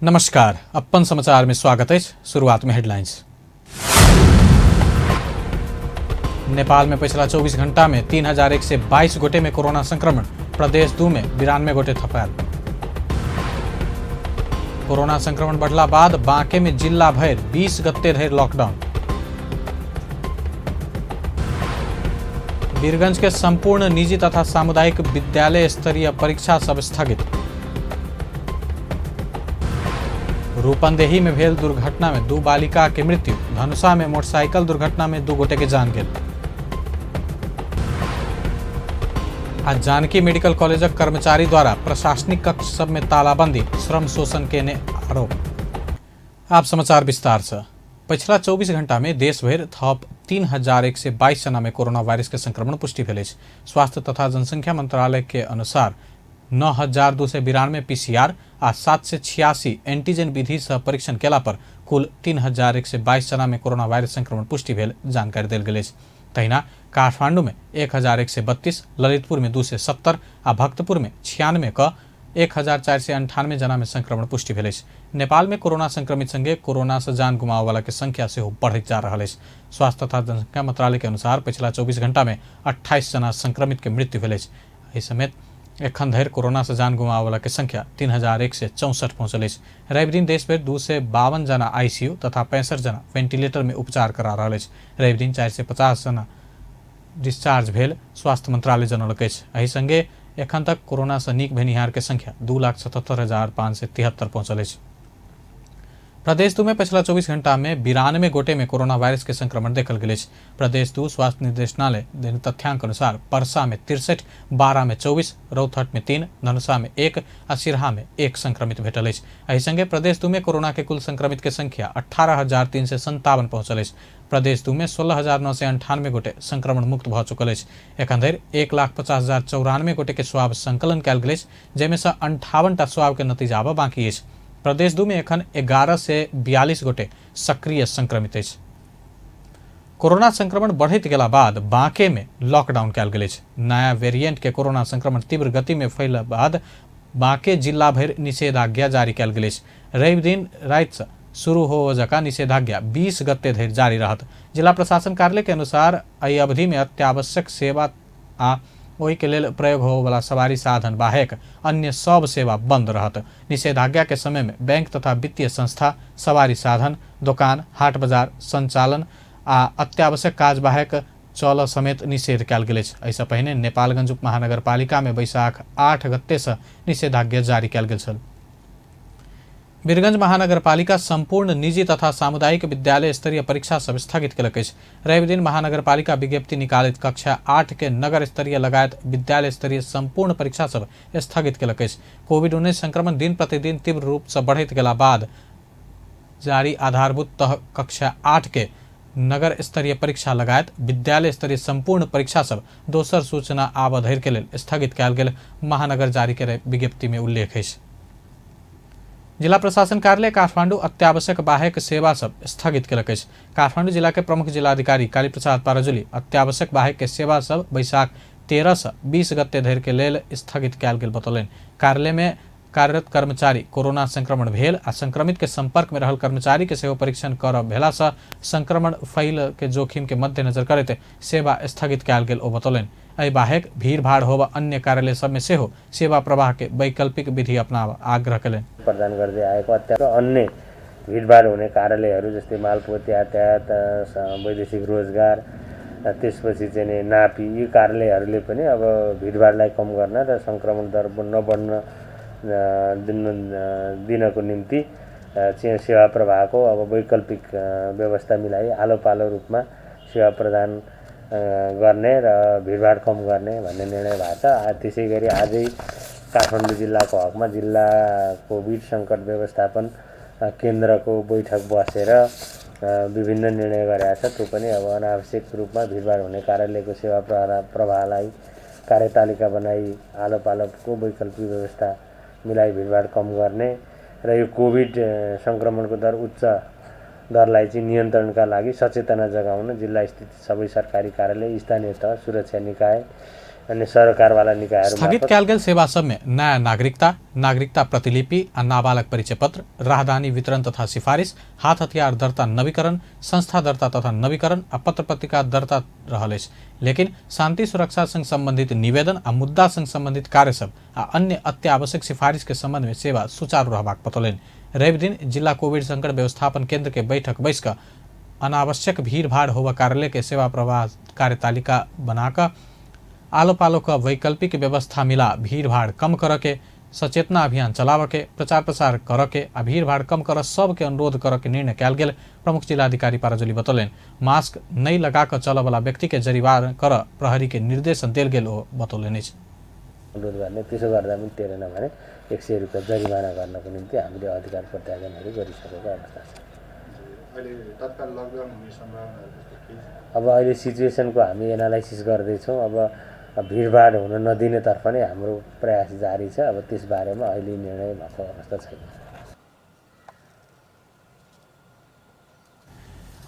नमस्कार, अपन समाचार में स्वागत अछि। शुरुआत में हेडलाइंस। नेपाल में पिछला 24 घंटा में 3122 गोटे में कोरोना संक्रमण, प्रदेश 2 में 92 गोटे थपायल। कोरोना संक्रमण बढ़ला बाद बांके में जिला भरि 20 गते धरि लॉकडाउन। वीरगंज के संपूर्ण निजी तथा सामुदायिक विद्यालय स्तरीय परीक्षा सब स्थगित। रूपंदेही में भेल दुर्घटना में 2 बालिका के मृत्यु, धनुषा में मोटरसाइकिल दुर्घटना में 2 गोटे के जान गेल। आज जानकी मेडिकल कॉलेजक कर्मचारी द्वारा प्रशासनिक कक्ष सब में तालाबंदी, श्रम शोषण के ने आरोप। आप समाचार विस्तार से। पछिला 24 घंटा में देश भरि थप 3122 जना में कोरोना वायरस के संक्रमण पुष्टि भेल अछि। स्वास्थ्य तथा जनसंख्या मंत्रालय के अनुसार 9292 पीसीआर आ 786 एंटीजन विधि से परीक्षण केला पर कुल 3122 जना में कोरोना वायरस संक्रमण पुष्टि भेल जानकारी देल गेल अछि। तहिना काठमांडू में 1132, ललितपुर में 270 आ भक्तपुर में 96 क 1498 जना में संक्रमण पुष्टि भेल अछि। नेपाल में कोरोना संक्रमित संगे कोरोना से जान गुमावे वाला के संख्या सेहो बढ़ैत जा रहल अछि। स्वास्थ्य तथा जनसंख्या मंत्रालय के अनुसार पिछला 24 घंटा में 28 जना संक्रमित के मृत्यु भेल अछि। एहि समेत एखन धरि कोरोना से जान गुमावे वाला के संख्या 3164 पहुंचल अछि। रवि दिन देश भरि 252 जना आईसीयू तथा 65 जना वेंटिलेटर में उपचार करा रहल अछि। रवि दिन 450 जना डिस्चार्ज भेल स्वास्थ्य मंत्रालय जनौलक अछि। एहि संगे एखन तक कोरोना से नीक भेनिहार के संख्या 2,77,573 पहुंचल अछि। प्रदेश 2 में पिछला 24 घंटा में 92 गोटे में कोरोना वायरस के संक्रमण देखल गेल अछि। प्रदेश 2 स्वास्थ्य निदेशनालय देने तथ्यांक अनुसार परसा में 63, बारा में 24, रौतहट में 3, धनुषा में 1 आ सिरहा में 1 संक्रमित भेटल अछि। एहि संगे प्रदेश 2 में कोरोना के कुल संक्रमित के संख्या 18,357 पहुंचल अछि। प्रदेश 2 में 16,998 गोटे संक्रमण मुक्त भऽ चुकल अछि। एखन धरि 1,50,094 गोटे के स्वाब संकलन कयल गेल अछि, जाहिमे सँ 58 टा स्वाब के नतीजा आबऽ बाकी अछि। प्रदेश 2 में एखन 1142 गोटे सक्रिय संक्रमित अछि। कोरोना संक्रमण बढ़ैत गेला बाद बांके में लॉकडाउन कयल गेल अछि। नया वेरिएंट के कोरोना संक्रमण तीव्र गति में फैलला बाद बांके जिला भरि निषेधाज्ञा जारी कयल गेल अछि। रवि दिन राति से शुरू होवऽ जकाँ निषेधाज्ञा 20 गते धरि जारी रहत। जिला प्रशासन कार्यालय के अनुसार एहि अवधि में अत्यावश्यक सेवा आ ओहि के लेल प्रयोग होवऽवला सवारी साधन बाहेक अन्य सब सेवा बंद रहत। निषेधाज्ञा के समय में बैंक तथा वित्तीय संस्था, सवारी साधन, दोकान, हाट बाजार संचालन आ अत्यावश्यक काज बाहेक चल समेत निषेध कयल गेल अछि। एहिसँ पहिने नेपालगंज उप महानगरपालिका में बैसाख 8 गते से निषेधाज्ञा जारी कयल गेल छल। वीरगंज महानगरपालिका संपूर्ण निजी तथा सामुदायिक विद्यालय स्तरीय परीक्षा सब स्थगित केलक अछि। रवि दिन महानगरपालिका विज्ञप्ति निकालैत कक्षा 8 के नगर स्तरीय लगायत विद्यालय स्तरीय संपूर्ण परीक्षा सब स्थगित केलक अछि। कोविड-19 संक्रमण दिन प्रतिदिन तीव्र रूप से बढ़ैत गेला बाद जारी आधारभूत तह कक्षा 8 के नगर स्तरीय परीक्षा लगायत विद्यालय स्तरीय संपूर्ण परीक्षा सब दोसर सूचना आबऽ धरि के लेल स्थगित कयल गेल महानगर जारी के विज्ञप्ति में उल्लेख अछि। जिला प्रशासन कार्यालय काठमांडू अत्यावश्यक बाहेक सेवा सब स्थगित केलक अछि। काठमांडू जिला के प्रमुख जिलाधिकारी कालीप्रसाद पाराजुली अत्यावश्यक बाहेक के सेवा सब बैसाख 13 से 20 गते धरि के लेल स्थगित कयल गेल बतौलनि। कार्यालय में कार्यरत कर्मचारी कोरोना संक्रमण भेल आ संक्रमित के संपर्क में रहल कर्मचारी के सेहो परीक्षण करब भेला से संक्रमण फैल के जोखिम के मद्देनजर करैत सेवा स्थगित कयल गेल ओ बतौलनि। एहि बाहेक भीड़भाड़ होब अन्य कार्यालय सब में सेहो सेवा प्रवाह के वैकल्पिक विधि अपनाब आग्रह कयलनि। प्रदान गर्दै आएको अत्यावश्यक अन्य भीडभाड हुने कार्यालयहरू जस्तै मालपोत, यातायात, वैदेशिक रोजगार, त्यसपछि चाहिँ नि नापी, यी कार्यालयहरूले पनि अब भीडभाडलाई कम गर्न र संक्रमण दर नबढ्न दिनको निम्ति चाहिँ सेवा प्रवाहको अब वैकल्पिक व्यवस्था मिलाई आलो पालो रूपमा सेवा प्रदान गर्ने र भीडभाड कम गर्ने भन्ने निर्णय भएको छ। त्यसै गरी आजै काठमाडौँ जिल्लाको हकमा जिल्ला कोभिड सङ्कट व्यवस्थापन केन्द्रको बैठक बसेर विभिन्न निर्णय गरेका छ। त्यो पनि अब अनावश्यक रूपमा भीडभाड हुने कार्यालयको सेवा प्रवाहलाई कार्यतालिका बनाई आलो पालोको वैकल्पिक व्यवस्था मिलाई भीडभाड कम गर्ने र यो कोभिड सङ्क्रमणको दर उच्च दरलाई चाहिँ नियन्त्रणका लागि सचेतना जगाउन जिल्ला स्थित सबै सरकारी कार्यालय, स्थानीय तह, सुरक्षा निकाय अन्य सरोकारवाला निकायहरू स्थगित कयल गेल सेवा सबमे नया नागरिकता, नागरिकता प्रतिलिपि आ नाबालग परिचय पत्र, राहदानी वितरण तथा सिफारिश, हाथ हथियार दर्ता नवीकरण, संस्था दर्ता तथा नवीकरण आ पत्र पत्रिका दर्ता रहल अछि। लेकिन शांति सुरक्षा संग संबंधित निवेदन आ मुद्दा संग संबंधित कार्य सब आ अन्य अत्यावश्यक सिफारिश के संबंध में सेवा सुचारू रहबाक बतौलनि। रवि दिन जिला कोविड संकट व्यवस्थापन केंद्र के बैठक बैस कऽ अनावश्यक भीड़भाड़ होबऽ कार्यालय के सेवा प्रवाह कार्यतालिका बनाकऽ आलो पालो क वैकल्पिक व्यवस्था मिला भीड़भाड़ कम करऽ के, सचेतना अभियान चलाबऽ के, प्रचार प्रसार करऽ के आ भीड़भाड़ कम करऽ सबके अनुरोध करऽ के निर्णय कयल गेल प्रमुख जिलाधिकारी पाराजोली बतौलनि। मास्क नहि लगा कऽ चलऽ वाला व्यक्ति के जरिवाना करऽ प्रहरी के निर्देशन देल गेल ओ बतौलनि अछि। अनुरोध गर्ने, त्यसो गर्दा पनि टेरेन भने 100 रुपियाँ जरिवाना गर्नको निम्ति हामीले अधिकार प्रत्यार्जनहरू गरिसकेको अवस्था छ। अब अहिले सिचुएसनको हामी एनालाइसिस गर्दैछौँ। अब भिडभाड हुन नदिनेतर्फ नै हाम्रो प्रयास जारी छ। अब त्यसबारेमा अहिले निर्णय भएको अवस्था छैन।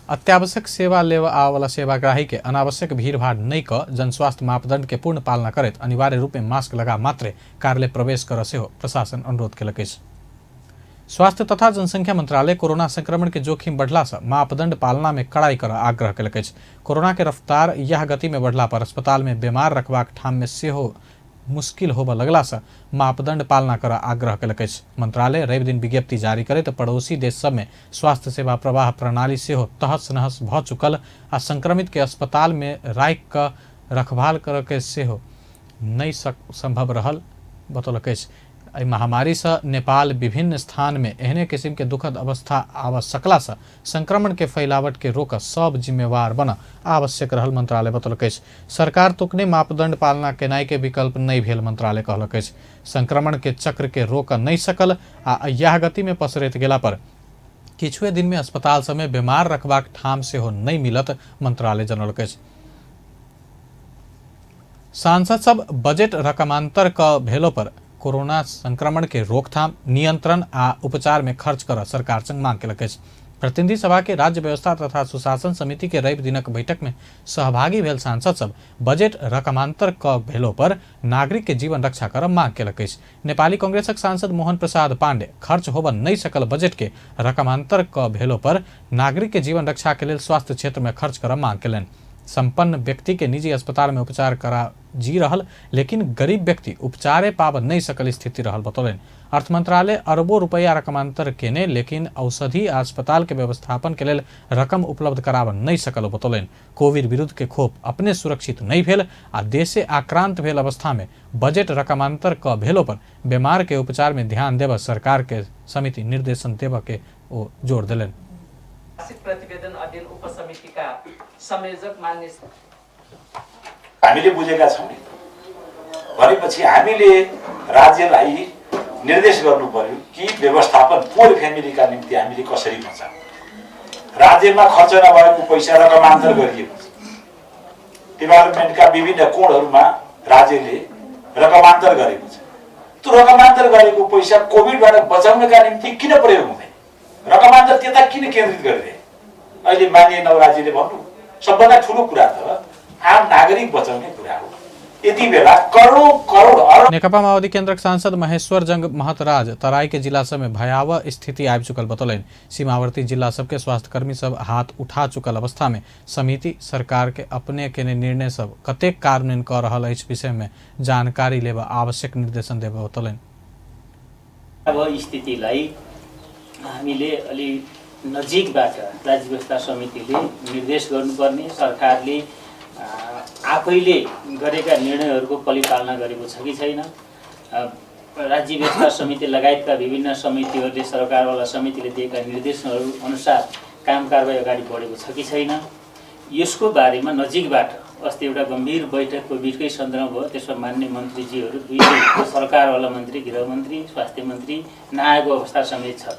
अत्यावश्यक सेवा लेव आवाला सेवाग्राही के अनावश्यक भीड़भाड़ नहि कऽ जनस्वास्थ्य मापदंड के पूर्ण पालना करैत अनिवार्य रूप में मास्क लगा मात्रे कार्यालय प्रवेश करऽ सेहो प्रशासन अनुरोध केलक अछि। स्वास्थ्य तथा जनसंख्या मंत्रालय कोरोना संक्रमण के जोखिम बढ़ला से मापदंड पालना में कड़ाई कर आग्रह केलक अछि। कोरोना के रफ्तार यह गति में बढ़ला पर अस्पताल में बीमार रखबाक ठाम में सेहो मुश्किल होबऽ लगला से मापदंड पालना कर आग्रह केलक अछि। मंत्रालय रवि दिन विज्ञप्ति जारी करैत पड़ोसी देश सब में स्वास्थ्य सेवा प्रवाह प्रणाली सेहो तहस नहस भऽ चुकल आ संक्रमित के अस्पताल में राखि कऽ रखभाल करऽ के सेहो नहि संभव रहल बतौलक अछि। एहि महामारी से नेपाल विभिन्न स्थान में एहने किस्म के दुखद अवस्था आबऽ सकला से संक्रमण के फैलावट के रोकऽ सब जिम्मेवार बनऽ आवश्यक रहल मंत्रालय बतौलक अछि। सरकार तोकने मापदंड पालना केनाइ के विकल्प नहि भेल मंत्रालय कहलक अछि। संक्रमण के चक्र के रोकऽ नहि सकल आ यह गति में पसरैत गेला पर किछुए दिन में अस्पताल सब में बीमार रखबाक ठाम सेहो नहि मिलत मंत्रालय जनौलक अछि। सांसद सब बजट रकमांतर क भेलो पर कोरोना संक्रमण के रोकथाम, नियंत्रण आ उपचार में खर्च कर सरकार संग मांग केलक अछि। प्रतिनिधि सभा के राज्य व्यवस्था तथा सुशासन समिति के रवि दिनक बैठक में सहभागी भेल सांसद सब बजट रकमांतर क भेलो पर नागरिक के जीवन रक्षा कर मांग केलक अछि। नेपाली कांग्रेसक सांसद मोहन प्रसाद पांडे खर्च होबऽ नहि सकल बजट के रकमांतर क भेलो पर नागरिक के जीवन रक्षा के लेल स्वास्थ्य क्षेत्र में खर्च कर मांग केलनि। संपन्न व्यक्ति के निजी अस्पताल में उपचार करा जी रहल लेकिन गरीब व्यक्ति उपचारे पाब नहीं सकल स्थिति रहल बतौलनि। अर्थ मंत्रालय अरबों रुपया रकमांतर केने लेकिन औषधि आ अस्पताल के व्यवस्थापन के लेल रकम उपलब्ध कराब नहीं सकल बतौलनि। कोविड विरुद्ध के खोप अपने सुरक्षित नहीं भेल आ देशे आक्रांत भेल अवस्था में बजट रकमांतर क भेलो पर बीमार के उपचार में ध्यान देबऽ सरकार के समिति निर्देशन देबऽ के ओ जोर देलनि। प्रतिवेदन अध्ययन उपसमितिका संयोजक मान्य हामीले बुझेका छौँ नि, भनेपछि हामीले राज्यलाई निर्देश गर्नु पर्यो कि व्यवस्थापन पुअर फ्यामिलीका निम्ति हामीले कसरी बचाउँ। राज्यमा खर्च नभएको पैसा रकमान्तर गरिएको छ, डेभलपमेन्टका विभिन्न कोणहरूमा राज्यले रकमान्तर गरेको छ। त्यो रकमान्तर गरेको पैसा कोभिडबाट बचाउनका निम्ति किन प्रयोग हुँदैन? रकमान्तर त्यता किन केन्द्रित गरिरहे? अहिले माननीय नवराजीले भन्नु सबभन्दा ठुलो कुरा त आम नागरिक बचाउने कुरा हो। यति बेला करोडौँ करोड अरब। नेकपा माओवादी केंद्रक सांसद महेश्वर जंग महतराज तराई के जिला सब में भयावह स्थिति आबि चुकल बतौलनि। सीमावर्ती जिला सबके स्वास्थ्यकर्मी सब हाथ उठा चुकल अवस्था में समिति सरकार के अपने केने निर्णय सब कतेक कार्यान्वयन कऽ रहल अछि विषय में जानकारी लेबऽ आवश्यक निर्देशन देबऽ बतौलनि। अब स्थितिलाई हामीले अलि नजिकबाट राज्य व्यवस्था समितिले निर्देश गर्नुपर्ने, सरकारले आफैले गरेका निर्णयहरूको परिपालना गरेको छ कि छैन, राज्य व्यवस्था समिति लगायतका विभिन्न समितिहरूले सरकारवाला समितिले दिएका निर्देशनहरू अनुसार काम कारबाही अगाडि बढेको छ कि छैन, यसको बारेमा नजिकबाट अस्ति एउटा गम्भीर बैठक कोभिडकै सन्दर्भमा भयो। त्यसमा मान्य मन्त्रीजीहरू दुईटै सरकारवाला मन्त्री, गृहमन्त्री, स्वास्थ्य मन्त्री नआएको अवस्था समेत छ।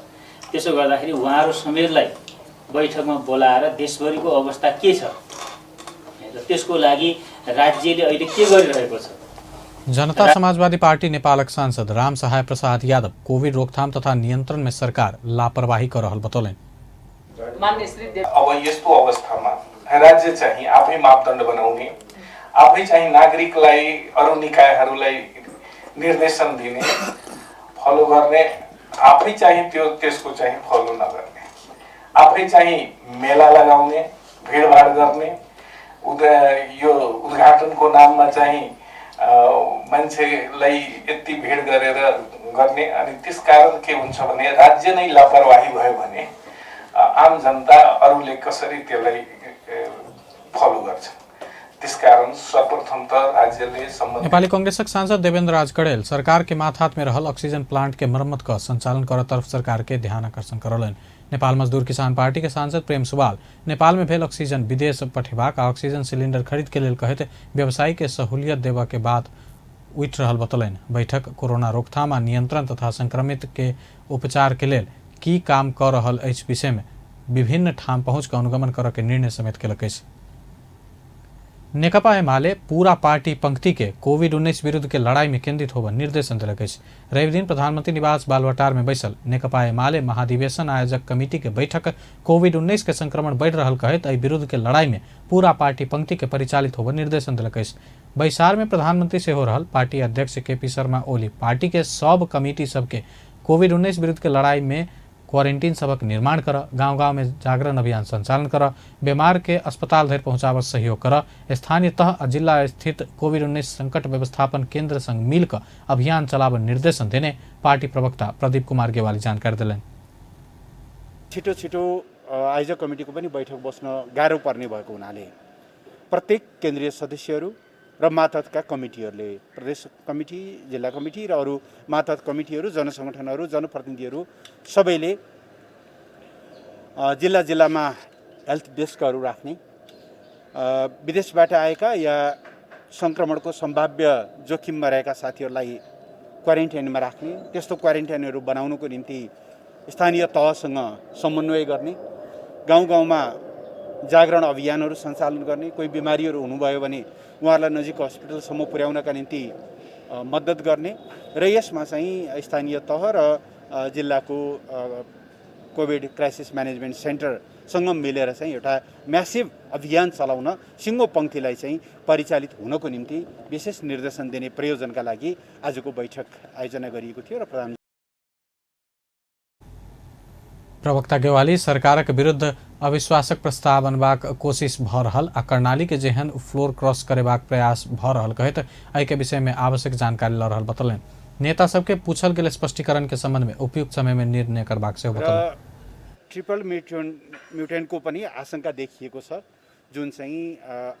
त्यसो गर्दाखेरि उहाँहरू समेतलाई बैठकमा बोलाएर देशभरिको अवस्था के छ र त्यसको लागि राज्यले अहिले के गरिरहेको छ। जनता समाजवादी पार्टी नेपालक सांसद राम सहाय प्रसाद यादव कोविड रोकथाम तथा नियंत्रण में सरकार लापरवाही कर रहल बतौलनि। अब यस्तो अवस्थामा राज्य चाहिँ आफै मापदण्ड बनाउने, आफै चाहिँ नागरिकलाई अरू निकायहरूलाई निर्देशन दिने, फलो गर्ने, आफै चाहिँ त्यो त्यसको चाहिँ फलो नगर्ने, आफै चाहिँ मेला लगाउने, भिडभाड गर्ने, यो उद्घाटनको नाममा चाहिँ मान्छेलाई यति भिड गरेर गर्ने। अनि त्यसकारण के हुन्छ भने राज्य नै लापरवाही भयो भने आम जनता अरूले कसरी त्यसलाई फलो गर्छ। त्यसकारण सर्वप्रथम त राज्यले सम्बन्धित नेपाली कांग्रेसक सांसद देवेंद्र राज कड़ेल सरकार के माथात में रहल ऑक्सीजन प्लांट के मरम्मत क संचालन कर तरफ सरकार के ध्यान आकर्षण करौलनि। नेपाल मजदूर किसान पार्टी के सांसद प्रेम सुवाल नेपाल में भेल ऑक्सीजन विदेश पठेबाक आ ऑक्सीजन सिलिंडर खरीद के लेल कहैत व्यवसायी के सहूलियत देबऽ के बात उठि रहल बतौलनि। बैठक कोरोना रोकथाम आ नियंत्रण तथा संक्रमित के उपचार के लेल की काम कऽ रहल अछि विषय में विभिन्न ठाम पहुँच कऽ अनुगमन करऽ के निर्णय समेत केलक अछि। नेकपा एमाले पूरा पार्टी पंक्ति के कोविड-19 विरुद्ध के लड़ाई में केंद्रित होबऽ निर्देशन देलक अछि। रवि दिन प्रधानमंत्री निवास बालवाटार में बैसल नेकपा एमाले महाधिवेशन आयोजक कमिटी के बैठक कोविड-19 के संक्रमण बढ़ि रहल कहैत एहि विरुद्ध के लड़ाई में पूरा पार्टी पंक्ति के परिचालित होबऽ निर्देशन देलक अछि। बैसार में प्रधानमंत्री सेहो रहल पार्टी अध्यक्ष के पी शर्मा ओली पार्टी के सब कमिटी सबके कोविड-19 विरुद्ध के लड़ाई में क्वारंटीन सबक निर्माण कर, गांव गांव में जागरण अभियान संचालन कर, बीमार के अस्पताल धरि पहुंचाबऽ सहयोग कर, स्थानीय तह आ जिला स्थित कोविड-19 संकट व्यवस्थापन केंद्र संग मिलकर अभियान चलाबऽ निर्देशन देने पार्टी प्रवक्ता प्रदीप कुमार गेवाली जानकारी देलनि। छिटो छिटो आयोजक कमिटीको पनि बैठक बस्न गाह्रो पर्ने भएको हुनाले प्रत्येक केन्द्रीय सदस्यहरू र मातहतका कमिटीहरूले, प्रदेश कमिटी, जिल्ला कमिटी र अरू मातहत कमिटीहरू, जनसङ्गठनहरू, जनप्रतिनिधिहरू सबैले जिल्ला जिल्लामा हेल्थ डेस्कहरू राख्ने, विदेशबाट आएका या सङ्क्रमणको सम्भाव्य जोखिममा रहेका साथीहरूलाई क्वारेन्टाइनमा राख्ने, त्यस्तो क्वारेन्टाइनहरू बनाउनुको निम्ति स्थानीय तहसँग समन्वय गर्ने, गाउँ गाउँमा जागरण अभियानहरू सञ्चालन गर्ने, कोही बिमारीहरू हुनुभयो भने उहाँहरूलाई नजिक हस्पिटलसम्म पुर्याउनका निम्ति मद्दत गर्ने र यसमा चाहिँ स्थानीय तह र जिल्लाको कोभिड क्राइसिस म्यानेजमेन्ट सेन्टरसँग मिलेर चाहिँ एउटा म्यासिभ अभियान चलाउन सिङ्गो पङ्क्तिलाई चाहिँ परिचालित हुनको निम्ति विशेष निर्देशन दिने प्रयोजनका लागि आजको बैठक आयोजना गरिएको थियो। र प्रधान प्रवक्ता गेवाली सरकारक विरुद्ध अविश्वासक प्रस्ताव अनबाक कोशिश भऽ रहल आ कर्णाली के जेहन फ्लोर क्रॉस करेबाक प्रयास भऽ रहल कहैत एहि के विषय में आवश्यक जानकारी लऽ रहल बतौलनि। नेता सबके पूछल गेल स्पष्टीकरण के संबंध में उपयुक्त समय में निर्णय करबाक सेहो बतौलनि। ट्रिपल म्युटेन्टको पनि आशंका देखिएको छ, जुन चाहिँ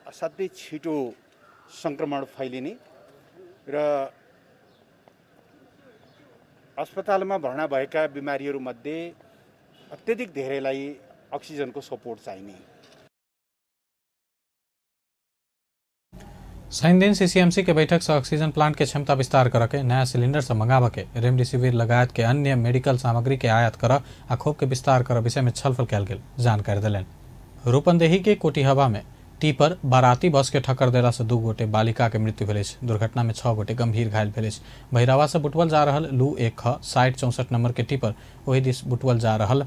असाध्यै छिटो सङ्क्रमण फैलिने र अस्पतालमा भर्ना भएका बिमारीहरूमध्ये अत्यधिक धेरैलाई अक्सिजनको सपोर्ट चाहिने। शनिदिन सीसीएमसी के बैठक से ऑक्सीजन प्लांट के क्षमता विस्तार करके, नया सिलेंडर से मंगाबऽ के, रेमडेसिविर लगायत के अन्य मेडिकल सामग्री के आयात कर आ खोप के विस्तार कर विषय में छलफल कयल गेल जानकारी देलनि। रूपन्देही के कोटिहवा में टीपर बाराती बस के ठक्कर देला से 2 गोटे बालिका के मृत्यु भेल अछि। दुर्घटना में 6 गोटे गंभीर घायल भेल अछि। भैरवा से बुटवल जा रहल लू 1 ख 6064 नंबर के टीपर ओहि दिस बुटवल जा रहल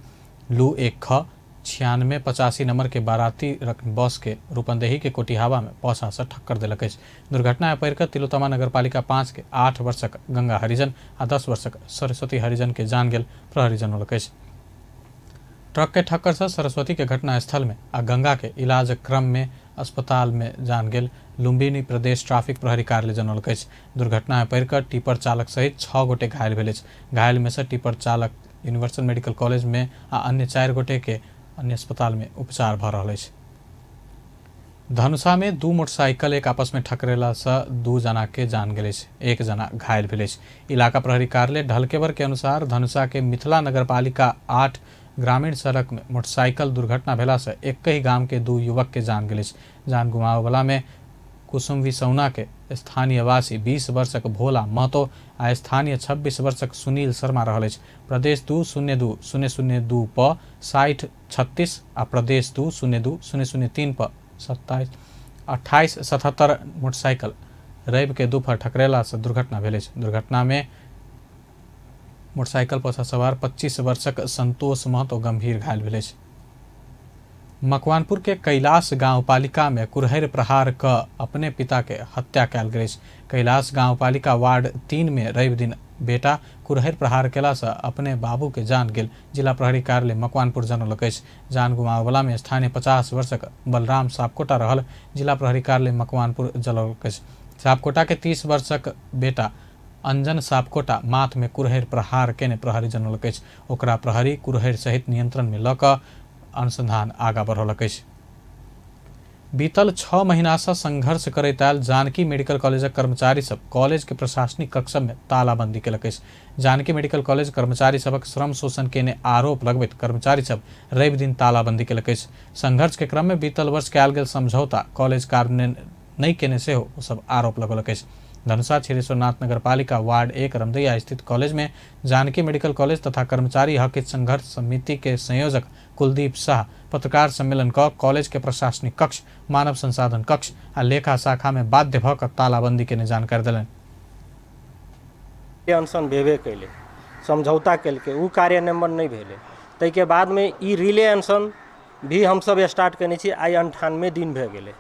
लू 1 ख 9685 नंबर के बाराती बस के रूपन्देही के कोटिहावा में पौसा से ठक्कर देलक अछि। दुर्घटना में पड़िकऽ तिलोत्तमा नगरपालिका 5 के 8 वर्षक गंगा हरिजन आ 10 वर्षक सरस्वती हरिजन के जान गेल प्रहरी जनौलक अछि। ट्रक के ठक्कर से सरस्वती के घटनास्थल में आ गंगा के इलाज क्रम में अस्पताल में जान गेल लुम्बिनी प्रदेश ट्रैफिक प्रहरी कार्यालय जनौलक अछि। दुर्घटना में पड़िकऽ टिपर चालक सहित 6 गोटे घायल भेल अछि। घायल में से टिपर चालक यूनिवर्सल मेडिकल कॉलेज में आ अन्य 4 गोटे के अन्य अस्पताल में उपचार भऽ रहल अछि। धनुषा में 2 मोटरसाइकिल एक आपस में ठकरेला से 2 जना के जान गेल अछि, 1 जना घायल भेल अछि। इलाका प्रहरी कार्यालय ढलकेबर के अनुसार धनुषा के मिथिला नगरपालिका 8 ग्रामीण सड़क में मोटरसाइकिल दुर्घटना भेला से एक ही गांव के 2 युवक के जान गेल अछि। जान गुमाबयवला में कुसुमवी सौना के स्थानीय वासी 20 वर्षक भोला महतो आ स्थानीय 26 वर्षक सुनील शर्मा रहल अछि। प्रदेश 2 02 002 प 60 36 आ प्रदेश 2 02 003 प 27 28 77 मोटरसाइकिल रवि के दोपहर ठकरेला से दुर्घटना भेल अछि। दुर्घटना में मोटरसाइकिल पर सवार 25 वर्षक संतोष महतो गंभीर घायल भेल अछि। मकवानपुर के कैलाश गांवपालिका में कुरहैर प्रहार क अपने पिता के हत्या कयल गेल अछि। कैलाश गांवपालिका वार्ड 3 में रवि दिन बेटा कुरहैर प्रहार केला से अपने बाबू के जान गेल जिला प्रहरी कार्यालय मकवानपुर जनौलक अछि। जान गुमाबला में स्थानीय 50 वर्षक बलराम सापकोटा रहल जिला प्रहरी कार्यालय मकवानपुर जनौलक अछि। सापकोटा के 30 वर्षक बेटा अंजन सापकोटा माथ में कुरहैर प्रहार केने प्रहरी जनौलक अछि। ओकरा प्रहरी कुरहैर सहित नियंत्रण में लऽ कऽ अनुसंधान आगा बढ़ौलक अछि। बीतल 6 महीना से संघर्ष करैत आयल जानकी मेडिकल कॉलेजक कर्मचारी सब कॉलेज के प्रशासनिक कक्ष में तालाबंदी केलक अछि। जानकी मेडिकल कॉलेज कर्मचारी सबक श्रम शोषण केने आरोप लगबैत कर्मचारी सब रवि दिन तालाबंदी केलक अछि। संघर्ष के क्रम में बीतल वर्ष कयल गेल समझौता कॉलेज कार्यान्वयन नहि केने सेहो ओ सब आरोप लगौलक अछि। धनुषा क्षीरेश्वरनाथ नगरपालिका वार्ड 1 रमदैया स्थित कॉलेज में जानकी मेडिकल कॉलेज तथा कर्मचारी हक हित संघर्ष समिति के संयोजक कुलदीप शाह पत्रकार सम्मेलन क कॉलेज के प्रशासनिक कक्ष, मानव संसाधन कक्ष आ लेखा शाखा में बाध्य भऽ कऽ तालाबंदी केने जानकारी देलनि। अनशन भेबे कैले, समझौता केलकै, ओ कार्यान्वयन नहि भेलै। ताहिके बादमे ई रिले अनशन भी हमसब स्टार्ट केने छी। आइ 98 दिन भए गेलै।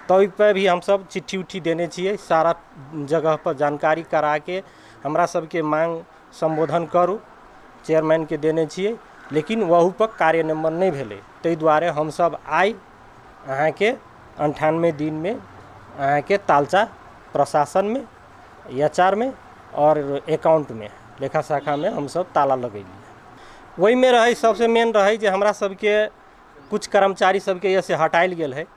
ताहिपर भी हमसब चिट्ठी उट्ठी देने छियै, सारा जगह पर जानकारी कराके हमरा सबके मांग सम्बोधन करू चेयरमैनके देने छियै, लेकिन वहू पर कार्यान्वयन नहि भेलै। ताहि दुआरे हमसब आइ अहाँके 98 दिनमे अहाँके तालचा प्रशासनमे, एच आर मे और एकाउंटमे, लेखा शाखामे हमसब ताला लगेलियै। ओहिमे रहै, सबसँ मेन रहै जे हमरा सबके कुछ कर्मचारी सबके एहिसँ हटायल गेल है,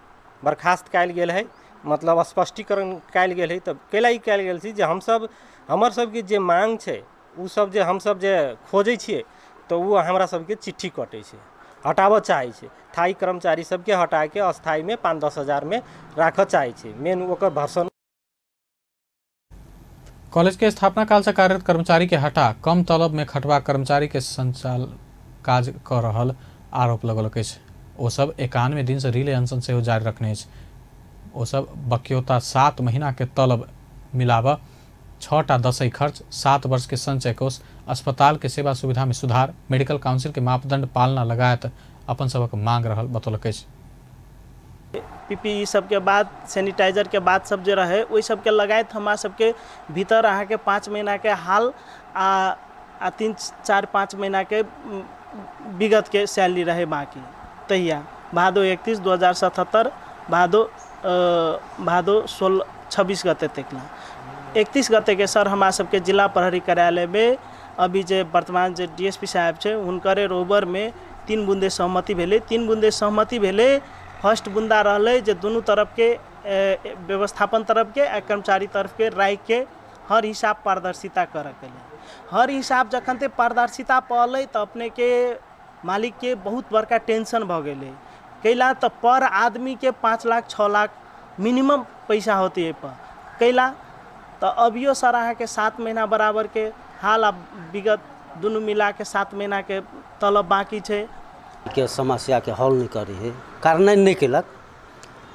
बर्खास्त कयल गेल है, मतलब स्पष्टीकरण कयल गेल है। तऽ कैला ई कयल गेल छै जे हमसब, हमर सबके जे मांग छै, ओ सब जे हमसब जे खोजै छियै, तऽ ओ हमरा सबके चिट्ठी कटै छै, हटाबऽ चाहै छै। स्थायी कर्मचारी सबके हटाके अस्थायीमे 5-10 हजारमे राखऽ चाहै छै, मेन ओकर भर्सन। कॉलेज के स्थापना काल से कार्यरत कर्मचारी के हटा कम तलब में खटवा कर्मचारी के संचाल काज कऽ रहल आरोप लगौलक अछि। ओ सब 91 दिन से रिले अनशन सेहो जारी रखने अछि। ओ सब बक्यौता 7 महीना के तलब मिलाबऽ, 6टा दसई खर्च, 7 वर्ष के संचय कोष, अस्पताल के सेवा सुविधा में सुधार, मेडिकल काउंसिल के मापदंड पालना लगायत अपन सबक मांग रहल बतौलक अछि। पीपीई सबके बाद, सैनिटाइजरके बाद सब जे रहै, ओहि सबके लगायत हमरा सबके भीतर अहाँके 5 महीनाके हाल आ 3, 4, 5 महीनाके विगतके सैलरी रहै बाँकी। तहिया भादो 31 2077, भादो भादो 16 26 गते तक। 31 गतेके सर हमरा सबके जिला प्रहरी कार्यालयमे अभी जे वर्तमान जे डीएसपी साहेब छै, हुनकरे रोबरमे 3 बुंदे सहमति भेलै। 3 बुंदे सहमति भेलै। फर्स्ट बुंदा रहलै जे दुनू तरफके, व्यवस्थापन तरफके आ कर्मचारी तरफके राखिके हर हिसाब पारदर्शिता करऽके लेल। हर हिसाब जखन ते पारदर्शिता पड़लै, तऽ अपनेके मालिकके बहुत बड़का टेंशन भऽ गेलै। कैला तऽ पर आदमीके 5 लाख 6 लाख मिनिमम पैसा होतै एहिपर। कैला तऽ अभियो सर अहाँके 7 महीना बराबरके हाल आ विगत दुनू मिलाके 7 महीनाके तलब बाँकी छै। के समस्याके हल नहि करै हइ, कार्यान्वयन नहि केलक।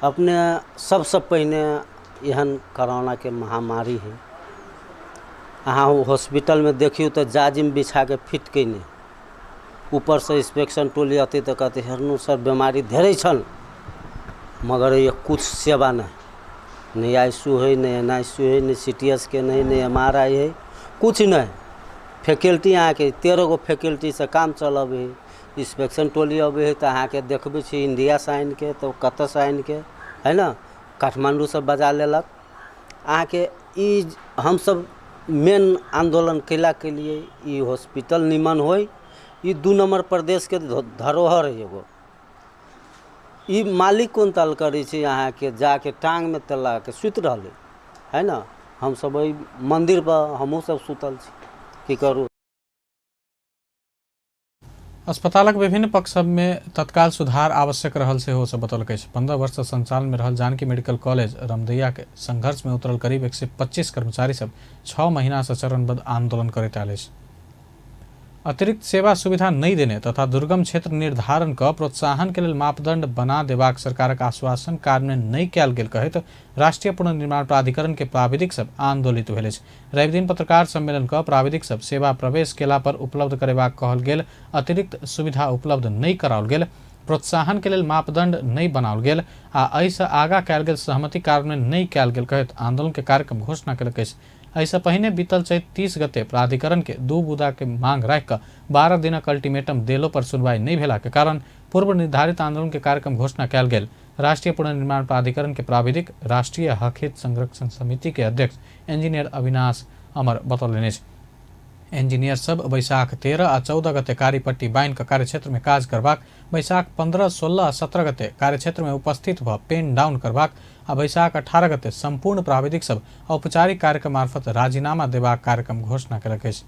अपने सबसँ पहिने एहन कोरोनाके महामारी हइ, अहाँ हॉस्पिटलमे देखियौ तऽ जाजिम बिछाके फिट कयने। ऊपरसँ इंस्पेक्शन टोली अतै तऽ कहतै, हेर्नु सर, बेमारी धेरै छन्, मगर ये कुछ सेवा नहि, नहि आई सी यू है, नहि एन आई सी यू है, नहि सी टी स्कैन है, नहि एम आर आई है, कुछ नहि। फैकल्टी अहाँके 13 गो फैकल्टीसँ काम चलबै है। इंस्पेक्शन टोली अबै है तऽ अहाँके देखबै छी इंडियासँ आनिके, तऽ कतऽसँ आनिके है ने, काठमाण्डूसँ बजा लेलक अहाँके। ई हमसब मेन आन्दोलन कैला केलियै, ई हॉस्पिटल निमन होइ। ई 2 नम्बर प्रदेशके धरोहर है एगो। ई मालिक कोन ताल करै छै, अहाँके जाके टाँगमे तेल लगाके सुति रहलै है ने। हमसब ओहि मन्दिरपर हमहूँ सब सुतल छी, की करू। अस्पतालक विभिन्न पक्ष सभमे तत्काल सुधार आवश्यक रहल सेहो सब बतौलक अछि। 15 वर्ष संचालन में रहल जानकी मेडिकल कॉलेज रमदैया के संघर्ष में उतरल करीब 125 कर्मचारी सब 6 महीना से चरणबद्ध आंदोलन करैत आयल अछि। अतिरिक्त सेवा सुविधा नहि देने तथा दुर्गम क्षेत्र निर्धारण क प्रोत्साहन के लेल मापदंड बना देबाक सरकारक आश्वासन कार्यान्वयन नहि कयल गेल कहैत राष्ट्रीय पुनर्निर्माण प्राधिकरण के प्राविधिक सब आंदोलित भेल अछि। रविदिन पत्रकार सम्मेलन क प्राविधिक सब सेवा प्रवेश केला पर उपलब्ध करेबाक कहल गेल अतिरिक्त सुविधा उपलब्ध नहि कराओल गेल। प्रोत्साहन के लेल मापदंड नहि बनाओल गेल आ एहिसँ आगा कयल गेल सहमति कार्यान्वयन नहि कयल गेल कहैत आंदोलन के कार्यक्रम घोषणा केलक अछि। एहिसँ पहिने बीतल चैत 30 गते प्राधिकरण के 2 बुदा के मांग राखि कऽ 12 दिनक अल्टीमेटम देलो पर सुनवाई नहि भेला के कारण पूर्व निर्धारित आंदोलन के कार्यक्रम घोषणा कयल गेल। राष्ट्रीय पुनर्निर्माण प्राधिकरण के प्राविधिक राष्ट्रीय हकहित संरक्षण समिति के अध्यक्ष इंजीनियर अविनाश अमर बतौलनि अछि। इंजीनियर सब बैसाख 13 आ 14 गते कार्यपट्टी बान्हि कऽ कार्यक्षेत्र में काज करबाक, बैसाख 15, 16 आ 17 गते कार्यक्षेत्र में उपस्थित भऽ पेन डाउन करबाक आ बैसाख 18 गते संपूर्ण प्राविधिक सब औपचारिक कार्यक्रम मार्फत राजीनामा देबाक कार्यक्रम घोषणा केलक अछि।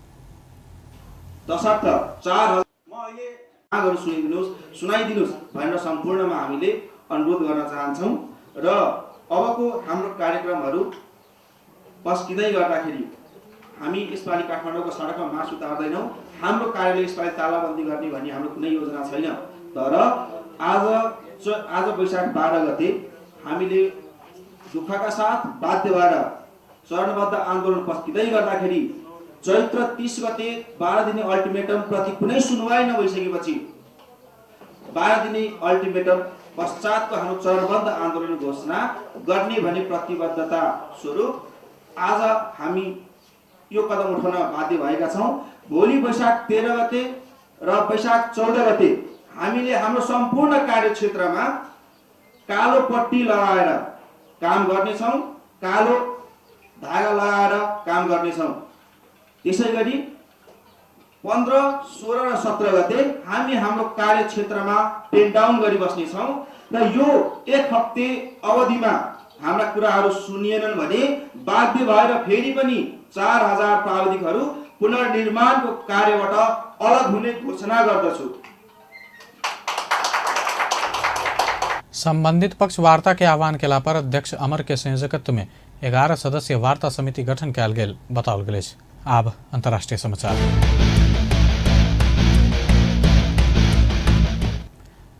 तसर्थ 4 म अहिले मागहरू सुनिदिनुहोस्, सुनाइदिनुहोस् भनेर सम्पूर्णमा हामीले अनुरोध गर्न चाहन्छौँ र अबको हाम्रो कार्यक्रमहरू पस्किँदै गर्दाखेरि हामी यसपालि काठमाडौँको सडकमा मार्च उतार्दैनौँ। हाम्रो कार्यालय यसपालि तालाबन्दी गर्ने भन्ने हाम्रो कुनै योजना छैन। तर आज वैशाख 12 गते हामीले दुःखका साथ बाध्य भएर चरणबद्ध आन्दोलन पस्किँदै गर्दाखेरि चैत्र 30 गते 12 दिने अल्टिमेटम प्रति कुनै सुनवाई नभइसकेपछि 12 दिने अल्टिमेटम पश्चातको हाम्रो चरणबद्ध आन्दोलन घोषणा गर्ने भन्ने प्रतिबद्धता स्वरूप आज हामी यो कदम उठाउन बाध्य भएका छौँ। भोलि वैशाख 13 गते र वैशाख 14 गते हामीले हाम्रो सम्पूर्ण कार्यक्षेत्रमा कालो पट्टी लगाएर काम गर्नेछौँ, कालो धागा लगाएर काम गर्नेछौँ। त्यसै गरी 15, 16 र 17 गते हामी हाम्रो कार्यक्षेत्रमा पेन डाउन गरी बस्नेछौँ र यो एक हप्ते अवधिमा हाम्रा कुराहरू सुनिएनन् भने बाध्य भएर फेरि पनि 4000 प्राविधिकहरू पुनर्निर्माणको कार्यबाट अलग हुने घोषणा गर्दछु। संबंधित पक्ष वार्ता के आह्वान केला पर अध्यक्ष अमर के संयोजकत्व में 11 सदस्यीय वार्ता समिति गठन कयल गेल बताओल गेल अछि। आब अंतर्राष्ट्रीय समाचार।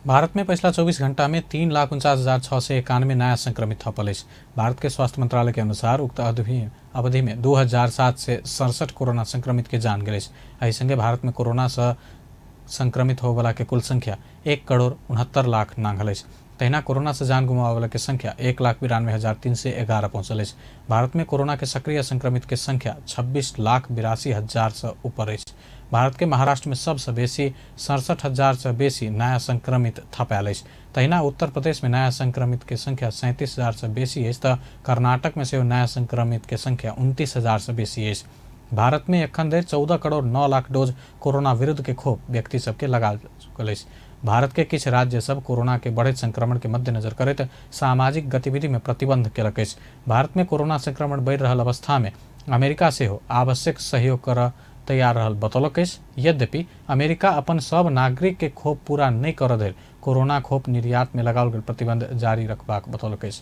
भारत में पिछला 24 घंटा में 3,49,691 नया संक्रमित थपल अछि। भारत के स्वास्थ्य मंत्रालय के अनुसार उक्त अवधि में 2,767 कोरोना संक्रमित के जान गेल अछि। एहि संगे भारत में कोरोना से संक्रमित होबला के कुल संख्या 1,69,00,000 नांघल अछि। तहिना कोरोना से जान गुमाबला के संख्या 1,92,311 पहुंचल अछि। भारत में कोरोना के सक्रिय संक्रमित के संख्या 26,82,000 से ऊपर अछि। भारत के महाराष्ट्र में सबसे बेसी 67,000 से बेसी नया संक्रमित थपायल अछि। तहिना उत्तर प्रदेश में नया संक्रमित के संख्या 37,000 से बेसी अछि तऽ कर्नाटक में सेहो नया संक्रमित के संख्या 29,000 से बेसी अछि। भारत में एखन धरि 14 करोड़ 9 लाख डोज कोरोना विरुद्ध के खोप व्यक्ति सबके लगा चुकल अछि। भारत के किछु राज्य सब कोरोना के बढ़ैत संक्रमण के मद्देनजर करैत सामाजिक गतिविधि में प्रतिबंध केलक अछि। भारत में कोरोना संक्रमण बढ़ि रहल अवस्था में अमेरिका सेहो आवश्यक सहयोग करऽ तैयार रहल बतौलक अछि। यद्यपि अमेरिका अपन सब नागरिक के खोप पूरा नहि करऽ धरि कोरोना खोप निर्यात में लगाओल गेल प्रतिबंध जारी रखबाक बतौलक अछि।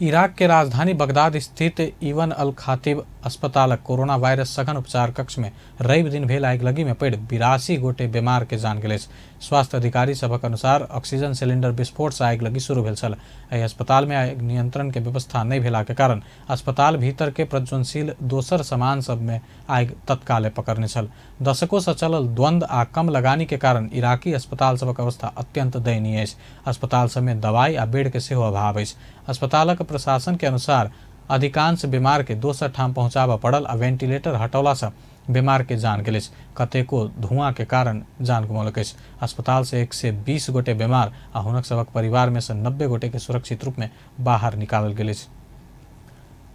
इराक के राजधानी बगदाद स्थित इवन अल खातिब अस्पतालक कोरोना वायरस सघन उपचार कक्ष में रवि दिन भेल आगिलगी में पड़ि 82 गोटे बीमार के जान गेल अछि। स्वास्थ्य अधिकारी सभक अनुसार ऑक्सीजन सिलेंडर विस्फोट से आगिलगी शुरू भेल छल। एहि अस्पताल में आगि नियंत्रण के व्यवस्था नहि भेला के कारण अस्पताल भीतर के प्रज्वलनशील दोसर सामान सब में आगि तत्काले पकड़ने छल। दशकों से चलल द्वंद्व आ कम लगानी के कारण इराकी अस्पताल सभक अवस्था अत्यंत दयनीय अछि। अस्पताल सब में दवाई आ बेड के सेहो अभाव अछि। अस्पतालक प्रशासन के अनुसार अधिकांश बीमार के दोसर ठाम पहुंचाबऽ पड़ल आ वेंटिलेटर हटौला से बीमार के जान गेल अछि। कतेको धुआं के कारण जान गुमौलक अछि। अस्पताल से 120 गोटे बीमार आ हुनक सभक परिवार में से 90 गोटे के सुरक्षित रूप में बाहर निकालल गेल अछि।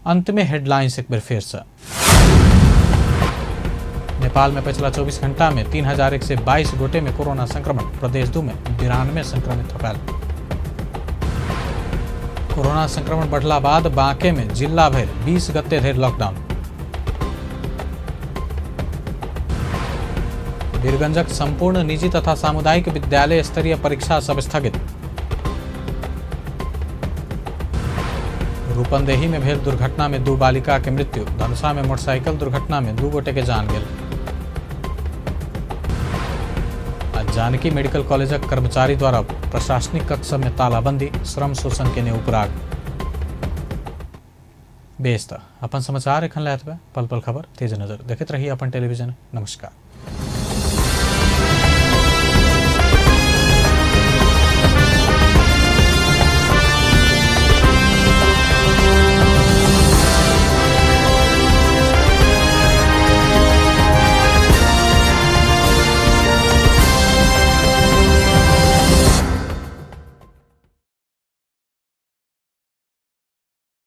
अंत में हेडलाइंस एक बेर फेर से। नेपाल में पिछला 24 घंटा में 3,122 गोटे में कोरोना संक्रमण, प्रदेश 2 में 92 संक्रमित थपायल। कोरोना संक्रमण बढ़ला बाद बांके में जिला भरि 20 गते धरि लॉकडाउन। वीरगंजक संपूर्ण निजी तथा सामुदायिक विद्यालय स्तरीय परीक्षा सब स्थगित। रूपंदेही में भेल दुर्घटना में 2 बालिका के मृत्यु। धनुषा में मोटरसाइकिल दुर्घटना में 2 गोटे के जान गेल। जानकी मेडिकल कॉलेजक कर्मचारी द्वारा प्रशासनिक कक्ष में तालाबंदी, श्रम शोषण के उपराग। बेस त अपन समाचार एखन लए पल पल खबर तेज नजर देखैत रही अपन टेलीविजन। नमस्कार।